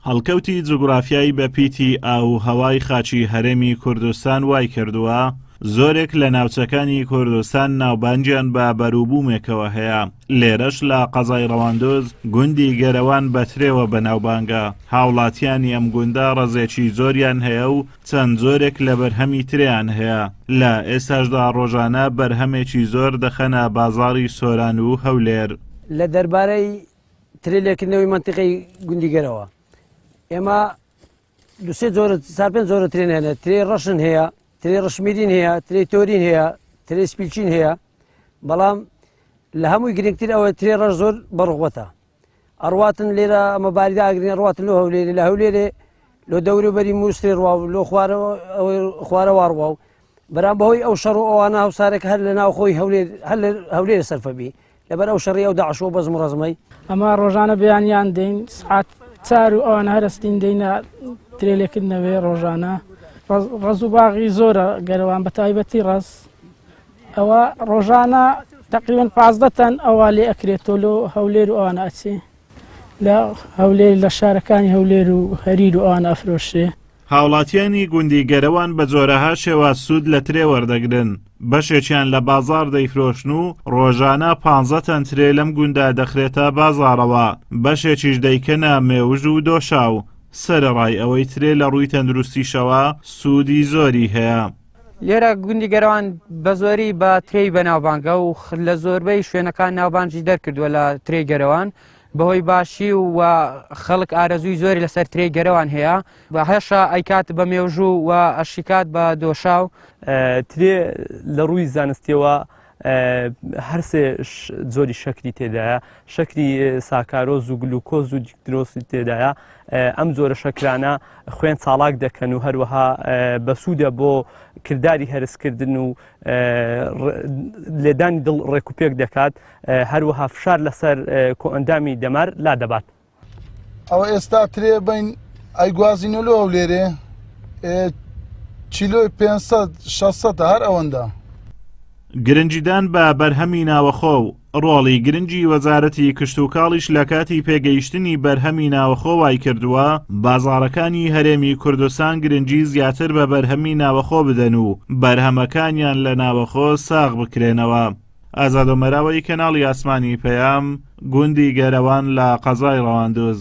هەڵکەوتی جوگرافیای بەپیتی ئاو و هەوای خاکی هەرێمی کوردستان وایکردووە زۆرێک لە ناوچەکانی کوردستان ناوبانگیان بە بەروبوومێکەوە هەیە، لێرەش لە قەزای ڕەواندوز گوندی گەرەوان بە ترێوە بەناوبانگە، هاوڵاتیانی ئەم گوندە ڕەزێکی زۆریان هەیە و چەند جۆرێک لە بەرهەمی ترێیان هەیە، لە ئێستاشدا ڕۆژانە بەرهەمێکی زۆر دەخەنە بازاڕی سۆران و هەولێر. لە دەربارەی ترێ لێکردنەوەی مەنتیقەی گوندی گەرەوە ئێمە دوسێ جۆرە چار پێنج جۆرە ترێن هەیە، ترێ ڕەشن هەیە، ترێ ڕشمیرین هەیە، ترێ تۆرین هەیە، ترێ سپیلچین هەیە، بەڵام لە هەمووی گرنگتر ئەوە ترێ ڕەش زۆر بەڕغوەتە. ئەڕواتن لێرە ئەمە باریدا ئەگرین ئەڕواتن لۆ هەولێرێ، لە هەولێرێ لۆ دەوروبەری مووسرێ ڕوا و لۆ خوارەوە ڕوا و بەرام بەهۆی ئەو شەڕ و ئەوانە هەوسارێک هەر لە ناوخۆی هەولێر هەر لە هەولێر سەرفە بی لەبەر ئەو شەڕی ئەو داعش و بەزم و ڕەزمەی. ئەمە ڕۆژانە بەیانیان دێین سعات چار و ئەوانە هەرستین دێینە ترێ لێکردنەوەی ڕۆژانە ڕەز و باغی زۆرە گەرەوان بە تایبەتی ڕەز ئەوە ڕۆژانە تقریبا 15 تەن ئەوە لێ ئەکرێتەوە لۆ هەولێر و ئەوانە ئەچێ لە هەولێر لە شارەکانی هەولێر و هەریر و ئەوانە ئەفرۆشرێ. هاوڵاتیانی گوندی گەرەوان بە جۆرەها شێواز سوود لە ترێ وەردەگرن، بەشێکیان لە بازاڕ دەیفرۆشن و ڕۆژانە پانزە تەن ترێ لەم گوندە دەخرێتە بازاڕەوە، بەشێکیش دەیکەنە مێوژ و دۆشاو، سەرەڕای ئەوەی ترێ لە ڕووی تەندروستیشەوە سوودی زۆری هەیە. لێرە گوندی گەرەوان بە زۆری بە ترێی بەناوبانگە و لە زۆربەی شوێنەکان ناوبانگی دەرکردووە لە ترێی گەرەوان بەهۆی باشی و خەڵک ئارەزووی زۆری لەسەر ترێی گەرەوان هەیە بە هەشە ئەیکات بە مێوژوو و ئەشیکات بە دۆشاو. ترێ لە ڕووی زانستیەوە هەرسێ جۆری شەکری تێدایە، شەکری ساکارۆز و گلوکۆز و دیکترۆسی تێدایە. ئەم جۆرە شەکرانە خوێن چاڵاک دەکەن و هەروەها بەسوودە بۆ کرداری هەرسکردن و لێدانی دڵ ڕێکوپێک دەکات، هەروەها فشار لەسەر کۆئەندامی دەمار لادەبات. ئەوە ئێستا ترێ بین ئەیگوازینەوە لۆ هەولێرێ کیلۆی 500 600 هەر ئەوەندە. گرنگیدان بە بەرهەمی ناوەخۆ و ڕۆڵی گرنگی وەزارەتی کشتوکاڵیش لە کاتی پێگەیشتنی بەرهەمی ناوەخۆ وایکردووە بازاڕەکانی هەرێمی کوردستان گرنگی زیاتر بە بەرهەمی ناوەخۆ بدەن و بەرهەمەکانیان لە ناوەخۆ ساغ بکرێنەوە. ئازاد ئۆمەراوەی کەناڵی ئاسمانی پەیام، گوندی گەرەوان لە قەزای ڕەواندوز.